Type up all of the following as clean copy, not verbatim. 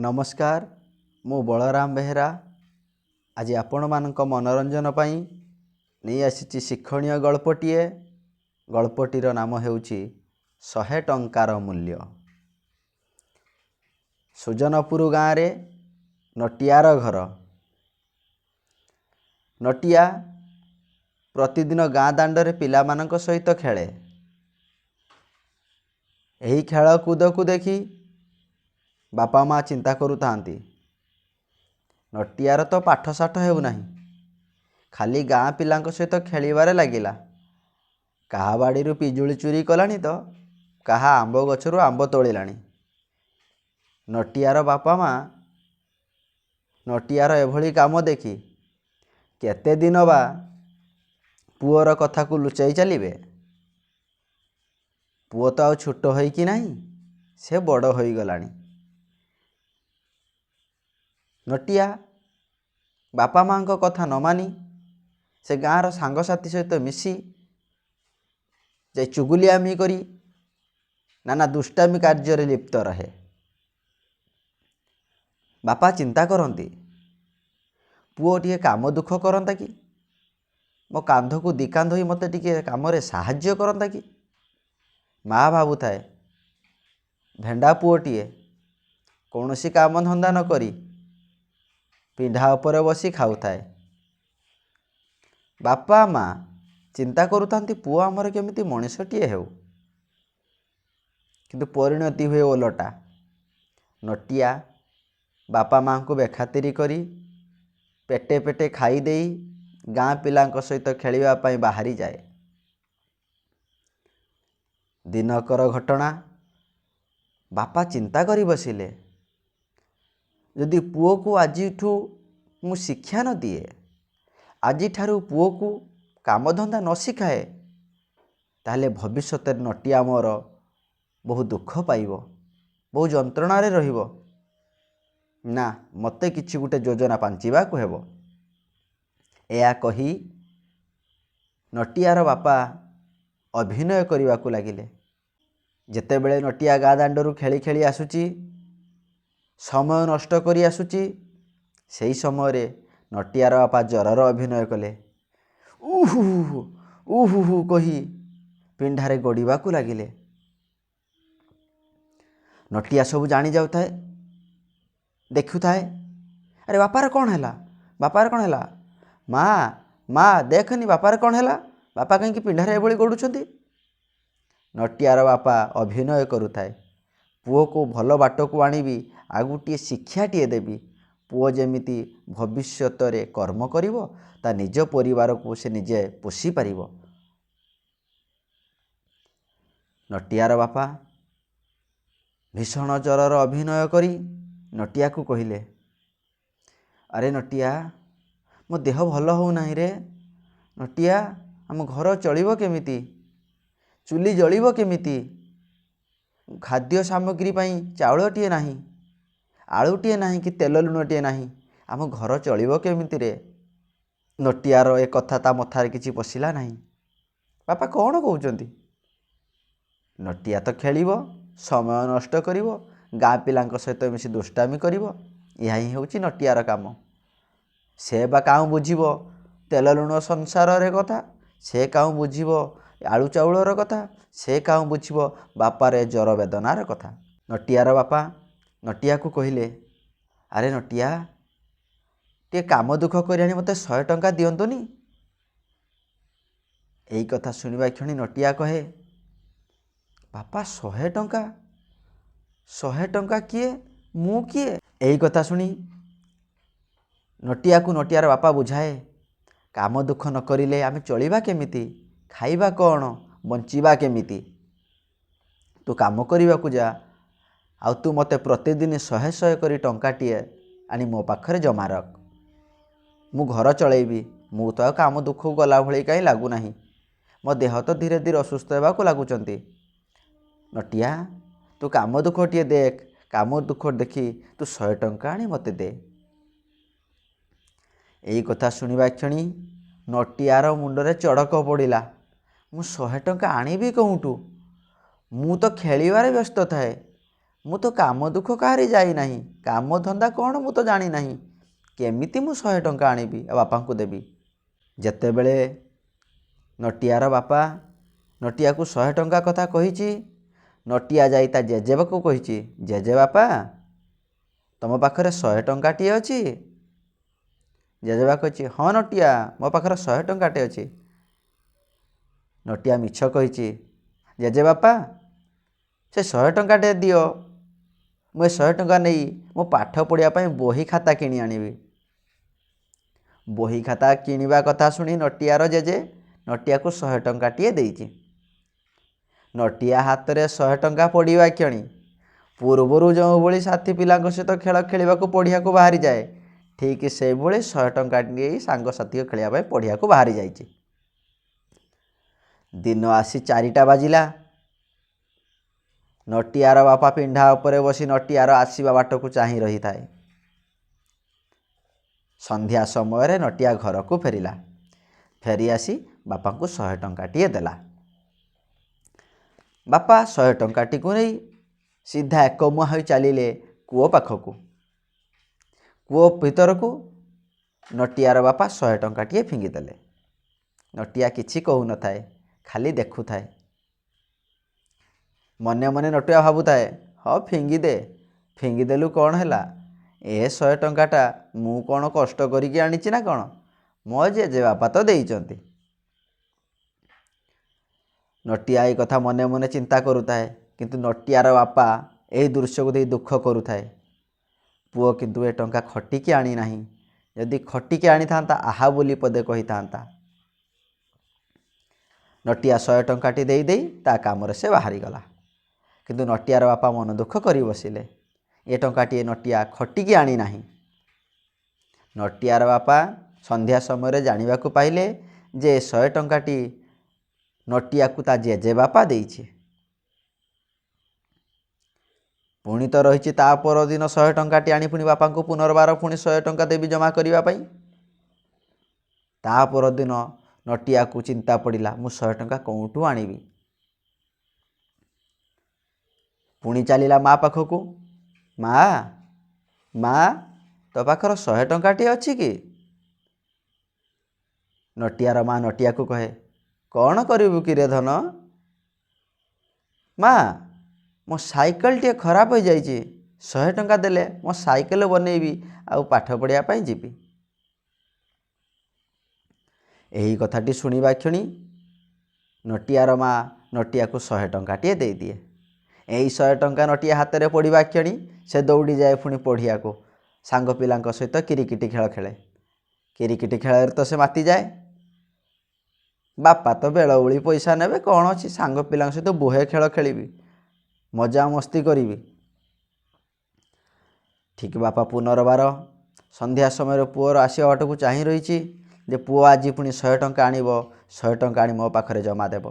ନମସ୍କାର, ମୁଁ ବଳରାମ ବେହେରା। ଆଜି ଆପଣମାନଙ୍କ ମନୋରଞ୍ଜନ ପାଇଁ ନେଇ ଆସିଛି ଶିକ୍ଷଣୀୟ ଗଳ୍ପଟିଏ। ଗଳ୍ପଟିର ନାମ ହେଉଛି 100 ଟଙ୍କାର ମୂଲ୍ୟ। ସୁଜନପୁର ଗାଁରେ ନଟିଆର ଘର। ନଟିଆ ପ୍ରତିଦିନ ଗାଁ ଦାଣ୍ଡରେ ପିଲାମାନଙ୍କ ସହିତ ଖେଳେ। ଏହି ଖେଳକୁଦକୁ ଦେଖି ବାପା ମା ଚିନ୍ତା କରୁଥାନ୍ତି, ନଟିଆର ତ ପାଠଶାଠ ହେଉନାହିଁ, ଖାଲି ଗାଁ ପିଲାଙ୍କ ସହିତ ଖେଳିବାରେ ଲାଗିଲା। କାହା ବାଡ଼ିରୁ ପିଜୁଳି ଚୋରି କଲାଣି ତ କାହା ଆମ୍ବ ଗଛରୁ ଆମ୍ବ ତୋଳିଲାଣି। ନଟିଆର ବାପା ମା ନଟିଆର ଏଭଳି କାମ ଦେଖି କେତେ ଦିନ ବା ପୁଅର କଥାକୁ ଲୁଚାଇ ଚାଲିବେ? ପୁଅ ତ ଆଉ ଛୋଟ ହୋଇକି ନାହିଁ, ସେ ବଡ଼ ହୋଇଗଲାଣି। ନଟିଆ ବାପା ମାଆଙ୍କ କଥା ନ ମାନି ସେ ଗାଁର ସାଙ୍ଗସାଥି ସହିତ ମିଶି ଯାଇ ଚୁଗୁଲିଆମି କରି ନାନା ଦୁଷ୍ଟାମି କାର୍ଯ୍ୟରେ ଲିପ୍ତ ରହେ। ବାପା ଚିନ୍ତା କରନ୍ତି, ପୁଅ ଟିକେ କାମ ଦୁଃଖ କରନ୍ତା କି, ମୋ କାନ୍ଧକୁ ଦି କାନ୍ଧ ହୋଇ ମୋତେ ଟିକେ କାମରେ ସାହାଯ୍ୟ କରନ୍ତା କି। ମା ଭାବୁଥାଏ, ଭେଣ୍ଡା ପୁଅଟିଏ କୌଣସି କାମ ଧନ୍ଦା ନ କରି ପିଣ୍ଡା ଉପରେ ବସି ଖାଉଥାଏ। ବାପା ମା ଚିନ୍ତା କରୁଥାନ୍ତି, ପୁଅ ଆମର କେମିତି ମଣିଷଟିଏ ହେଉ। କିନ୍ତୁ ପରିଣତି ହୁଏ ଓଲଟା। ନଟିଆ ବାପା ମାଆଙ୍କୁ ବେଖାତିରି କରି ପେଟେ ପେଟେ ଖାଇଦେଇ ଗାଁ ପିଲାଙ୍କ ସହିତ ଖେଳିବା ପାଇଁ ବାହାରିଯାଏ। ଦିନକର ଘଟଣା, ବାପା ଚିନ୍ତା କରି ବସିଲେ, ଯଦି ପୁଅକୁ ଆଜିଠୁ ମୁଁ ଶିକ୍ଷା ନ ଦିଏ, ଆଜିଠାରୁ ପୁଅକୁ କାମଧନ୍ଦା ନ ଶିଖାଏ, ତାହେଲେ ଭବିଷ୍ୟତରେ ନଟିଆ ମୋର ବହୁ ଦୁଃଖ ପାଇବ, ବହୁ ଯନ୍ତ୍ରଣାରେ ରହିବ। ନା, ମୋତେ କିଛି ଗୋଟେ ଯୋଜନା ପାଞ୍ଚିବାକୁ ହେବ। ଏହା କହି ନଟିଆର ବାପା ଅଭିନୟ କରିବାକୁ ଲାଗିଲେ। ଯେତେବେଳେ ନଟିଆ ଗାଁ ଦାଣ୍ଡରୁ ଖେଳି ଖେଳି ଆସୁଛି, ସମୟ ନଷ୍ଟ କରି ଆସୁଛି, ସେହି ସମୟରେ ନଟିଆର ବାପା ଜ୍ୱରର ଅଭିନୟ କଲେ। ଉହୁ ଉହୁହୁ କହି ପିଣ୍ଡାରେ ଗଡ଼ିବାକୁ ଲାଗିଲେ। ନଟିଆ ସବୁ ଜାଣି ଯାଉଥାଏ, ଦେଖୁଥାଏ। ଆରେ, ବାପାର କ'ଣ ହେଲା? ବାପାର କ'ଣ ହେଲା? ମା, ମା, ଦେଖନି ବାପାର କ'ଣ ହେଲା? ବାପା କାହିଁକି ପିଣ୍ଡାରେ ଏଭଳି ଗଡ଼ୁଛନ୍ତି? ନଟିଆର ବାପା ଅଭିନୟ କରୁଥାଏ, ପୁଅକୁ ଭଲ ବାଟକୁ ଆଣିବି, ଆଉ ଗୋଟିଏ ଶିକ୍ଷାଟିଏ ଦେବି, ପୁଅ ଯେମିତି ଭବିଷ୍ୟତରେ କର୍ମ କରିବ, ତା ନିଜ ପରିବାରକୁ ସେ ନିଜେ ପୋଷି ପାରିବ। ନଟିଆର ବାପା ଭୀଷଣ ଜ୍ୱରର ଅଭିନୟ କରି ନଟିଆକୁ କହିଲେ, ଆରେ ନଟିଆ, ମୋ ଦେହ ଭଲ ହେଉନାହିଁ ରେ ନଟିଆ। ଆମ ଘର ଚଳିବ କେମିତି? ଚୁଲି ଜଳିବ କେମିତି? ଖାଦ୍ୟ ସାମଗ୍ରୀ ପାଇଁ ଚାଉଳଟିଏ ନାହିଁ, ଆଳୁଟିଏ ନାହିଁ କି ତେଲ ଲୁଣଟିଏ ନାହିଁ। ଆମ ଘର ଚଳିବ କେମିତିରେ? ନଟିଆର ଏ କଥା ତା ମଥାରେ କିଛି ପଶିଲା ନାହିଁ। ବାପା କ'ଣ କହୁଛନ୍ତି? ନଟିଆ ତ ଖେଳିବ, ସମୟ ନଷ୍ଟ କରିବ, ଗାଁ ପିଲାଙ୍କ ସହିତ ମିଶି ଦୁଷ୍ଟାମି କରିବ, ଏହା ହିଁ ହେଉଛି ନଟିଆର କାମ। ସେ ବା କାଉଁ ବୁଝିବ ତେଲ ଲୁଣ ସଂସାରରେ କଥା? ସେ କାଉଁ ବୁଝିବ ଆଳୁ ଚାଉଳର କଥା? ସେ କାଉଁ ବୁଝିବ ବାପାର ଏ ଜ୍ୱର ବେଦନାର କଥା? ନଟିଆର ବାପା ନଟିଆକୁ କହିଲେ, ଆରେ ନଟିଆ, ଟିକେ କାମ ଦୁଃଖ କରି ଆଣି ମୋତେ 100 ଟଙ୍କା ଦିଅନ୍ତୁନି? ଏଇ କଥା ଶୁଣିବା କ୍ଷଣି ନଟିଆ କହେ, ବାପା, 100 ଟଙ୍କା? 100 ଟଙ୍କା କିଏ? ମୁଁ କିଏ? ଏହି କଥା ଶୁଣି ନଟିଆକୁ ନଟିଆର ବାପା ବୁଝାଏ, କାମ ଦୁଃଖ ନ କରିଲେ ଆମେ ଚଳିବା କେମିତି? ଖାଇବା କ'ଣ? ବଞ୍ଚିବା କେମିତି? ତୁ କାମ କରିବାକୁ ଯା, ଆଉ ତୁ ମୋତେ ପ୍ରତିଦିନ 100 100 କରି ଟଙ୍କାଟିଏ ଆଣି ମୋ ପାଖରେ ଜମା ରଖ, ମୁଁ ଘର ଚଳେଇବି। ମୁଁ ତ ଆଉ କାମ ଦୁଃଖକୁ ଗଲା ଭଳି କାହିଁ ଲାଗୁନାହିଁ। ମୋ ଦେହ ତ ଧୀରେ ଧୀରେ ଅସୁସ୍ଥ ହେବାକୁ ଲାଗୁଛନ୍ତି। ନଟିଆ, ତୁ କାମ ଦୁଃଖଟିଏ ଦେଖ, କାମ ଦୁଃଖ ଦେଖି ତୁ 100 ଟଙ୍କା ଆଣି ମୋତେ ଦେ। ଏଇ କଥା ଶୁଣିବା କ୍ଷଣି ନଟିଆର ମୁଣ୍ଡରେ ଚଡ଼କ ପଡ଼ିଲା। ମୁଁ 100 ଟଙ୍କା ଆଣିବି କେଉଁଠୁ? ମୁଁ ତ ଖେଳିବାରେ ବ୍ୟସ୍ତ ଥାଏ। ମୁଁ ତ କାମ ଦୁଃଖ କାହାରି ଯାଇନାହିଁ, କାମ ଧନ୍ଦା କ'ଣ ମୁଁ ତ ଜାଣିନାହିଁ, କେମିତି ମୁଁ 100 ଟଙ୍କା ଆଣିବି ଆଉ ବାପାଙ୍କୁ ଦେବି? ଯେତେବେଳେ ନଟିଆର ବାପା ନଟିଆକୁ 100 ଟଙ୍କା କଥା କହିଛି, ନଟିଆ ଯାଇ ତା ଜେଜେବାକୁ କହିଛି, ଜେଜେବାପା ତୁମ ପାଖରେ 100 ଟଙ୍କାଟିଏ ଅଛି? ଜେଜେବାପା କହିଛି, ହଁ ନଟିଆ, ମୋ ପାଖରେ 100 ଟଙ୍କାଟେ ଅଛି। ନଟିଆ ମିଛ କହିଛି, ଜେଜେବାପା ସେ 100 ଟଙ୍କାଟେ ଦିଅ, ମୁଁ ଏ 100 ଟଙ୍କା ନେଇ ମୋ ପାଠ ପଢ଼ିବା ପାଇଁ ବହି ଖାତା କିଣି ଆଣିବି। ବହି ଖାତା କିଣିବା କଥା ଶୁଣି ନଟିଆର ଜେଜେ ନଟିଆକୁ 100 ଟଙ୍କାଟିଏ ଦେଇଛି। ନଟିଆ ହାତରେ 100 ଟଙ୍କା ପଡ଼ିବା କ୍ଷଣି ପୂର୍ବରୁ ଯେଉଁଭଳି ସାଥୀ ପିଲାଙ୍କ ସହିତ ଖେଳ ଖେଳିବାକୁ ପଡ଼ିଆକୁ ବାହାରିଯାଏ, ଠିକ୍ ସେଇଭଳି 100 ଟଙ୍କା ନେଇ ସାଙ୍ଗସାଥି ଖେଳିବା ପାଇଁ ପଡ଼ିଆକୁ ବାହାରି ଯାଇଛି। ଦିନ ଆସି 4ଟା ବାଜିଲା। ନଟିଆର ବାପା ପିଣ୍ଡା ଉପରେ ବସି ନଟିଆର ଆସିବା ବାଟକୁ ଚାହିଁ ରହିଥାଏ। ସନ୍ଧ୍ୟା ସମୟରେ ନଟିଆ ଘରକୁ ଫେରିଲା। ଫେରି ଆସି ବାପାଙ୍କୁ 100 ଟଙ୍କାଟିଏ ଦେଲା। ବାପା 100 ଟଙ୍କାଟିକୁ ନେଇ ସିଧା ଏକମୁହାଁ ହୋଇ ଚାଲିଲେ କୂଅ ପାଖକୁ। କୂଅ ଭିତରକୁ ନଟିଆର ବାପା 100 ଟଙ୍କାଟିଏ ଫିଙ୍ଗିଦେଲେ। ନଟିଆ କିଛି କହୁନଥାଏ, ଖାଲି ଦେଖୁଥାଏ। ମନେ ମନେ ନଟିଆ ଭାବୁଥାଏ, ହଁ ଫିଙ୍ଗିଦେ, ଫିଙ୍ଗିଦେଲୁ କ'ଣ ହେଲା, ଏ 100 ଟଙ୍କାଟା ମୁଁ କ'ଣ କଷ୍ଟ କରିକି ଆଣିଛି ନା କ'ଣ, ମୋ ଜେଜେବାପା ତ ଦେଇଛନ୍ତି। ନଟିଆ ଏଇ କଥା ମନେ ମନେ ଚିନ୍ତା କରୁଥାଏ, କିନ୍ତୁ ନଟିଆର ବାପା ଏହି ଦୃଶ୍ୟକୁ ଦେଇ ଦୁଃଖ କରୁଥାଏ। ପୁଅ କିନ୍ତୁ ଏ ଟଙ୍କା ଖଟିକି ଆଣିନାହିଁ, ଯଦି ଖଟିକି ଆଣିଥାନ୍ତା ଆହା ବୋଲି ପଦେ କହିଥାନ୍ତା। ନଟିଆ 100 ଟଙ୍କାଟି ଦେଇ ଦେଇ ତା କାମରେ ସେ ବାହାରିଗଲା। କିନ୍ତୁ ନଟିଆର ବାପା ମନ ଦୁଃଖ କରି ବସିଲେ, ଏ ଟଙ୍କାଟିଏ ନଟିଆ ଖଟିକି ଆଣିନାହିଁ। ନଟିଆର ବାପା ସନ୍ଧ୍ୟା ସମୟରେ ଜାଣିବାକୁ ପାଇଲେ ଯେ 100 ଟଙ୍କାଟି ନଟିଆକୁ ତା ଜେଜେବାପା ଦେଇଛି। ପୁଣି ତ ରହିଛି ତା ପରଦିନ 100 ଟଙ୍କାଟି ଆଣି ପୁଣି ବାପାଙ୍କୁ ପୁନର୍ବାର ପୁଣି 100 ଟଙ୍କା ଦେବି ଜମା କରିବା ପାଇଁ। ତା ପରଦିନ ନଟିଆକୁ ଚିନ୍ତା ପଡ଼ିଲା, ମୁଁ 100 ଟଙ୍କା କେଉଁଠୁ ଆଣିବି? ପୁଣି ଚାଲିଲା ମା ପାଖକୁ। ମା, ମା, ତୋ ପାଖରେ 100 ଟଙ୍କାଟିଏ ଅଛି କି? ନଟିଆର ମା ନଟିଆକୁ କହେ, କ'ଣ କରିବୁ କିରେ ଧନ? ମା, ମୋ ସାଇକେଲଟିଏ ଖରାପ ହୋଇଯାଇଛି, 100 ଟଙ୍କା ଦେଲେ ମୋ ସାଇକେଲ ବନେଇବି ଆଉ ପାଠ ପଢ଼ିବା ପାଇଁ ଯିବି। ଏହି କଥାଟି ଶୁଣିବା କ୍ଷଣି ନଟିଆର ମା ନଟିଆକୁ 100 ଟଙ୍କାଟିଏ ଦେଇଦିଏ। ଏହି 100 ଟଙ୍କା ନଟିଆ ହାତରେ ପଡ଼ିବା କ୍ଷଣି ସେ ଦୌଡ଼ିଯାଏ ପୁଣି ପଢ଼ିବାକୁ, ସାଙ୍ଗ ପିଲାଙ୍କ ସହିତ କ୍ରିକେଟ ଖେଳ ଖେଳେ। କ୍ରିକେଟ ଖେଳରେ ତ ସେ ମାତିଯାଏ। ବାପା ତ ବେଳଓଳି ପଇସା ନେବେ, କ'ଣ ଅଛି, ସାଙ୍ଗ ପିଲାଙ୍କ ସହିତ ବୋହେ ଖେଳ ଖେଳିବି, ମଜାମସ୍ତି କରିବି। ଠିକ୍ ବାପା ପୁନର୍ବାର ସନ୍ଧ୍ୟା ସମୟରେ ପୁଅର ଆସିବା ବାଟକୁ ଚାହିଁ ରହିଛି ଯେ ପୁଅ ଆଜି ପୁଣି 100 ଟଙ୍କା ଆଣିବ, 100 ଟଙ୍କା ଆଣି ମୋ ପାଖରେ ଜମା ଦେବ।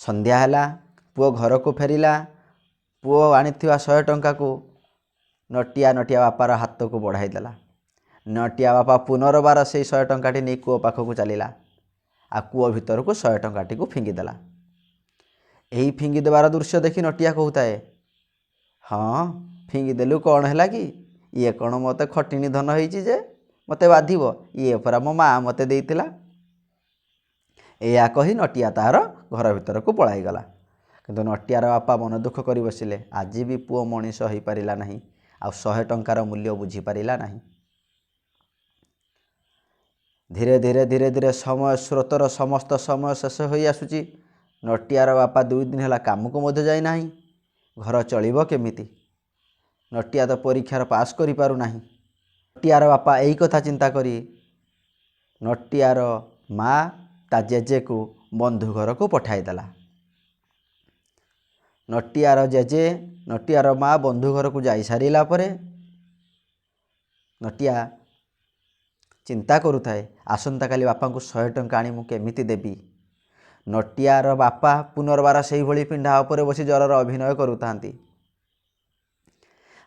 ସନ୍ଧ୍ୟା ହେଲା, ପୁଅ ଘରକୁ ଫେରିଲା। ପୁଅ ଆଣିଥିବା 100 ଟଙ୍କାକୁ ନଟିଆ ନଟିଆ ବାପାର ହାତକୁ ବଢ଼ାଇ ଦେଲା। ନଟିଆ ବାପା ପୁନର୍ବାର ସେଇ 100 ଟଙ୍କାଟି ନେଇ କୂଅ ପାଖକୁ ଚାଲିଲା ଆଉ କୂଅ ଭିତରକୁ 100 ଟଙ୍କାଟିକୁ ଫିଙ୍ଗିଦେଲା। ଏହି ଫିଙ୍ଗିଦେବାର ଦୃଶ୍ୟ ଦେଖି ନଟିଆ କହୁଥାଏ, ହଁ ଫିଙ୍ଗିଦେଲୁ କ'ଣ ହେଲା କି, ଇଏ କ'ଣ ମୋତେ ଖଟିଣୀ ଧନ ହେଇଛି ଯେ ମୋତେ ବାଧିବ, ଇଏ ପରା ମୋ ମା ମୋତେ ଦେଇଥିଲା। ଏଇଆ କହି ନଟିଆ ତାହାର ଘର ଭିତରକୁ ପଳାଇଗଲା। କିନ୍ତୁ ନଟିଆର ବାପା ମନ ଦୁଃଖ କରି ବସିଲେ, ଆଜି ବି ପୁଅ ମଣିଷ ହୋଇପାରିଲା ନାହିଁ ଆଉ 100 ଟଙ୍କାର ମୂଲ୍ୟ ବୁଝିପାରିଲା ନାହିଁ। ଧୀରେ ଧୀରେ ଧୀରେ ଧୀରେ ସମୟ ସ୍ରୋତର ସମସ୍ତ ସମୟ ଶେଷ ହୋଇ ଆସୁଛି। ନଟିଆର ବାପା 2 ଦିନ ହେଲା କାମକୁ ମଧ୍ୟ ଯାଇନାହିଁ, ଘର ଚଳିବ କେମିତି? ନଟିଆ ତ ପରୀକ୍ଷାର ପାସ୍ କରିପାରୁନାହିଁ। ନଟିଆର ବାପା ଏହି କଥା ଚିନ୍ତା କରି ନଟିଆର ମା ତା ଜେଜେକୁ ବନ୍ଧୁ ଘରକୁ ପଠାଇଦେଲା। ନଟିଆର ଜେଜେ ନଟିଆର ମା ବନ୍ଧୁ ଘରକୁ ଯାଇସାରିଲା ପରେ ନଟିଆ ଚିନ୍ତା କରୁଥାଏ, ଆସନ୍ତାକାଲି ବାପାଙ୍କୁ 100 ଟଙ୍କା ଆଣି ମୁଁ କେମିତି ଦେବି? ନଟିଆର ବାପା ପୁନର୍ବାର ସେଇଭଳି ପିଣ୍ଡା ଉପରେ ବସି ଜ୍ୱରର ଅଭିନୟ କରୁଥାନ୍ତି।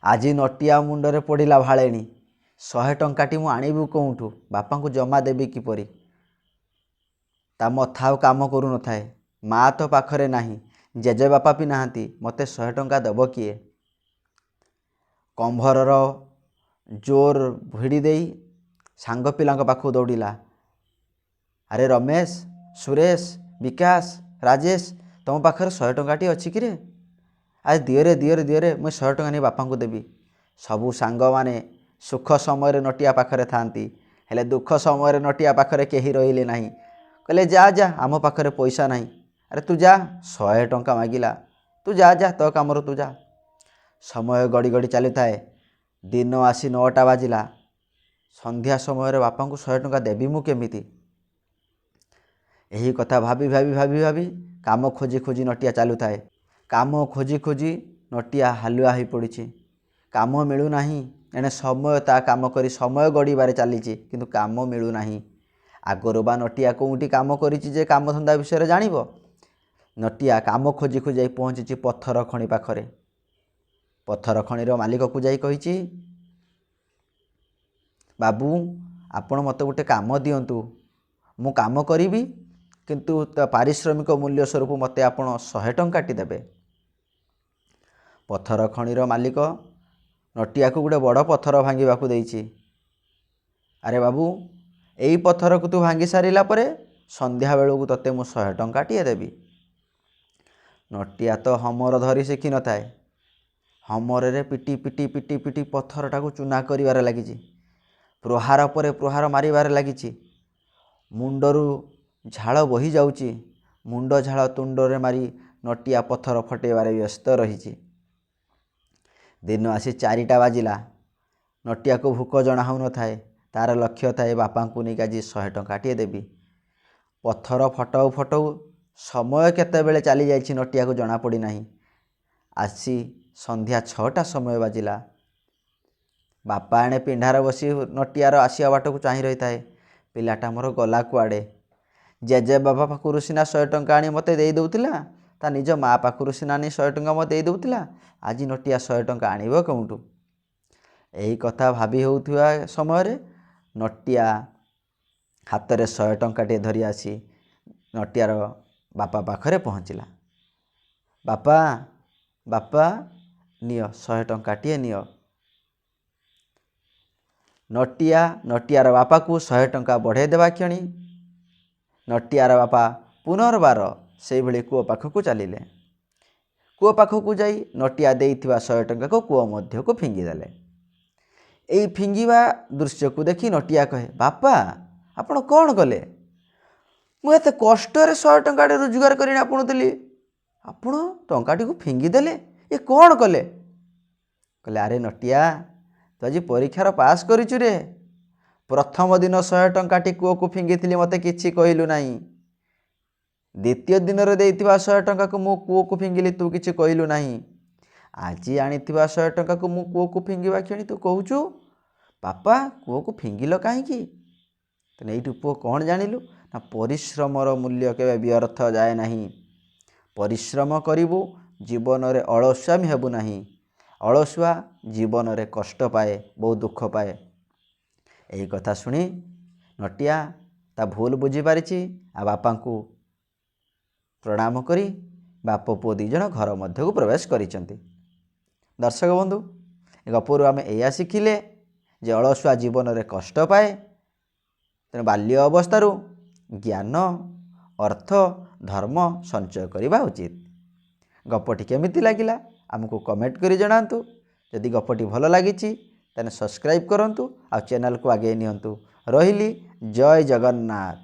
ଆଜି ନଟିଆ ମୁଣ୍ଡରେ ପଡ଼ିଲା ଭାଳେଣି, 100 ଟଙ୍କାଟି ମୁଁ ଆଣିବି କେଉଁଠୁ, ବାପାଙ୍କୁ ଜମା ଦେବି କିପରି? ତା ମଥା ଆଉ କାମ କରୁନଥାଏ। ମା ତ ପାଖରେ ନାହିଁ, ଜେଜେବାପା ବି ନାହାନ୍ତି, ମୋତେ 100 ଟଙ୍କା ଦେବ କିଏ? କମ୍ଭରର ଜୋର ଭିଡ଼ି ଦେଇ ସାଙ୍ଗ ପିଲାଙ୍କ ପାଖକୁ ଦୌଡ଼ିଲା। ଆରେ ରମେଶ, ସୁରେଶ, ବିକାଶ, ରାଜେଶ, ତୁମ ପାଖରେ 100 ଟଙ୍କାଟିଏ ଅଛି କିରେ? ଆରେ ଦିଅରେ ଦିଅରେ ଦିଅରେ, ମୁଁ 100 ଟଙ୍କା ନେଇ ବାପାଙ୍କୁ ଦେବି। ସବୁ ସାଙ୍ଗମାନେ ସୁଖ ସମୟରେ ନଟିଆ ପାଖରେ ଥାଆନ୍ତି, ହେଲେ ଦୁଃଖ ସମୟରେ ନଟିଆ ପାଖରେ କେହି ରହିଲେ ନାହିଁ। କହିଲେ ଯା ଯା, ଆମ ପାଖରେ ପଇସା ନାହିଁ। ଆରେ ତୁ ଯା, 100 ଟଙ୍କା ମାଗିଲା, ତୁ ଯା ଯା, ତୋ କାମରେ ତୁ ଯା। ସମୟ ଗଡ଼ି ଗଡ଼ି ଚାଲିଥାଏ। ଦିନ ଆସି 9ଟା ବାଜିଲା। ସନ୍ଧ୍ୟା ସମୟରେ ବାପାଙ୍କୁ 100 ଟଙ୍କା ଦେବି ମୁଁ କେମିତି? ଏହି କଥା ଭାବି ଭାବି ଭାବି ଭାବି କାମ ଖୋଜି ଖୋଜି ନଟିଆ ଚାଲୁଥାଏ। କାମ ଖୋଜି ଖୋଜି ନଟିଆ ହାଲୁଆ ହୋଇପଡ଼ିଛି। କାମ ମିଳୁନାହିଁ। ଏଣେ ସମୟ ତା କାମ କରି ସମୟ ଗଡ଼ିବାରେ ଚାଲିଛି, କିନ୍ତୁ କାମ ମିଳୁନାହିଁ। ଆଗରୁ ବା ନଟିଆ କେଉଁଠି କାମ କରିଛି ଯେ କାମଧନ୍ଦା ବିଷୟରେ ଜାଣିବ? ନଟିଆ କାମ ଖୋଜି ଖୋଜି ଯାଇ ପହଞ୍ଚିଛି ପଥର ଖଣି ପାଖରେ। ପଥର ଖଣିର ମାଲିକକୁ ଯାଇ କହିଛି, ବାବୁ ଆପଣ ମୋତେ ଗୋଟେ କାମ ଦିଅନ୍ତୁ, ମୁଁ କାମ କରିବି, କିନ୍ତୁ ତା ପାରିଶ୍ରମିକ ମୂଲ୍ୟ ସ୍ୱରୂପ ମୋତେ ଆପଣ 100 ଟଙ୍କାଟି ଦେବେ। ପଥର ଖଣିର ମାଲିକ ନଟିଆକୁ ଗୋଟେ ବଡ଼ ପଥର ଭାଙ୍ଗିବାକୁ ଦେଇଛି। ଆରେ ବାବୁ, ଏଇ ପଥରକୁ ତୁ ଭାଙ୍ଗି ସାରିଲା ପରେ ସନ୍ଧ୍ୟାବେଳକୁ ତୋତେ ମୁଁ 100 ଟଙ୍କାଟିଏ ଦେବି। ନଟିଆ ତ ହମର ଧରି ଶିଖିନଥାଏ। ହମରରେ ପିଟି ପିଟି ପିଟି ପିଟି ପଥରଟାକୁ ଚୂନା କରିବାରେ ଲାଗିଛି। ପ୍ରହାର ପରେ ପ୍ରହାର ମାରିବାରେ ଲାଗିଛି। ମୁଣ୍ଡରୁ ଝାଳ ବୋହି ଯାଉଛି। ମୁଣ୍ଡ ଝାଳ ତୁଣ୍ଡରେ ମାରି ନଟିଆ ପଥର ଫଟେଇବାରେ ବ୍ୟସ୍ତ ରହିଛି। ଦିନ ଆସି 4ଟା ବାଜିଲା। ନଟିଆକୁ ଭୋକ ଜଣା ହେଉନଥାଏ। ତାର ଲକ୍ଷ୍ୟ ଥାଏ ବାପାଙ୍କୁ ନେଇକି ଆଜି 100 ଟଙ୍କାଟିଏ ଦେବି। ପଥର ଫଟାଉ ଫଟାଉ ସମୟ କେତେବେଳେ ଚାଲିଯାଇଛି ନଟିଆକୁ ଜଣାପଡ଼ିନାହିଁ। ଆସି ସନ୍ଧ୍ୟା 6ଟା ସମୟ ବାଜିଲା। ବାପା ଏଣେ ପିଣ୍ଡାରେ ବସି ନଟିଆର ଆସିବା ବାଟକୁ ଚାହିଁ ରହିଥାଏ। ପିଲାଟା ମୋର ଗଲା କୁଆଡ଼େ? ଜେଜେବାପା ପାଖରୁ ସିନା 100 ଟଙ୍କା ଆଣି ମୋତେ ଦେଇ ଦେଉଥିଲା, ତା ନିଜ ମା ପାଖରୁ ସିନା ଆଣି 100 ଟଙ୍କା ମୋତେ ଦେଇ ଦେଉଥିଲା, ଆଜି ନଟିଆ 100 ଟଙ୍କା ଆଣିବ କେଉଁଠୁ? ଏହି କଥା ଭାବି ହେଉଥିବା ସମୟରେ ନଟିଆ ହାତରେ 100 ଟଙ୍କାଟିଏ ଧରି ଆସି ନଟିଆର ବାପା ପାଖରେ ପହଞ୍ଚିଲା। ବାପା, ବାପା, ନିଅ 100 ଟଙ୍କାଟିଏ ନିଅ। ନଟିଆ ନଟିଆର ବାପାକୁ 100 ଟଙ୍କା ବଢ଼ାଇ ଦେବା କ୍ଷଣି ନଟିଆର ବାପା ପୁନର୍ବାର ସେଇଭଳି କୂଅ ପାଖକୁ ଚାଲିଲେ। କୂଅ ପାଖକୁ ଯାଇ ନଟିଆ ଦେଇଥିବା 100 ଟଙ୍କାକୁ କୂଅ ମଧ୍ୟକୁ ଫିଙ୍ଗିଦେଲେ। ଏଇ ଫିଙ୍ଗିବା ଦୃଶ୍ୟକୁ ଦେଖି ନଟିଆ କହେ, ବାପା ଆପଣ କ'ଣ କଲେ? ମୁଁ ଏତେ କଷ୍ଟରେ 100 ଟଙ୍କାଟେ ରୋଜଗାର କରି ଆପଣଙ୍କୁ ଦେଲି, ଆପଣ ଟଙ୍କାଟିକୁ ଫିଙ୍ଗିଦେଲେ, ଏ କ'ଣ କଲେ? କହିଲେ, ଆରେ ନଟିଆ, ତୁ ଆଜି ପରୀକ୍ଷାର ପାସ୍ କରିଛୁ ରେ। ପ୍ରଥମ ଦିନ 100 ଟଙ୍କାଟି କୂଅକୁ ଫିଙ୍ଗିଥିଲି, ମୋତେ କିଛି କହିଲୁ ନାହିଁ। ଦ୍ୱିତୀୟ ଦିନରେ ଦେଇଥିବା 100 ଟଙ୍କାକୁ ମୁଁ କୂଅକୁ ଫିଙ୍ଗିଲି, ତୁ କିଛି କହିଲୁ ନାହିଁ। ଆଜି ଆଣିଥିବା 100 ଟଙ୍କାକୁ ମୁଁ କୂଅକୁ ଫିଙ୍ଗିବା କ୍ଷଣି ତୁ କହୁଛୁ ବାପା କୂଅକୁ ଫିଙ୍ଗିଲ କାହିଁକି? ତେଣୁ ଏଇଠୁ ପୁଅ କ'ଣ ଜାଣିଲୁ ନା, ପରିଶ୍ରମର ମୂଲ୍ୟ କେବେ ବ୍ୟର୍ଥ ଯାଏ ନାହିଁ। ପରିଶ୍ରମ କରିବୁ, ଜୀବନରେ ଅଳସୁଆମି ହେବୁ ନାହିଁ। ଅଳସୁଆ ଜୀବନରେ କଷ୍ଟ ପାଏ, ବହୁତ ଦୁଃଖ ପାଏ। ଏହି କଥା ଶୁଣି ନଟିଆ ତା ଭୁଲ ବୁଝିପାରିଛି ଆଉ ବାପାଙ୍କୁ ପ୍ରଣାମ କରି ବାପ ପୁଅ 2 ଜଣ ଘର ମଧ୍ୟକୁ ପ୍ରବେଶ କରିଛନ୍ତି। ଦର୍ଶକ ବନ୍ଧୁ, ଏ ଗପରୁ ଆମେ ଏଇଆ ଶିଖିଲେ ଯେ ଅଳସୁଆ ଜୀବନରେ କଷ୍ଟ ପାଏ। ତେଣୁ ବାଲ୍ୟ ଅବସ୍ଥାରୁ ଜ୍ଞାନ, ଅର୍ଥ, ଧର୍ମ ସଞ୍ଚୟ କରିବା ଉଚିତ। ଗପଟି କେମିତି ଲାଗିଲା ଆମକୁ କମେଣ୍ଟ କରି ଜଣାନ୍ତୁ। ଯଦି ଗପଟି ଭଲ ଲାଗିଛି ତାହେଲେ ସବସ୍କ୍ରାଇବ୍ କରନ୍ତୁ ଆଉ ଚ୍ୟାନେଲକୁ ଆଗେଇ ନିଅନ୍ତୁ। ରହିଲି, ଜୟ ଜଗନ୍ନାଥ।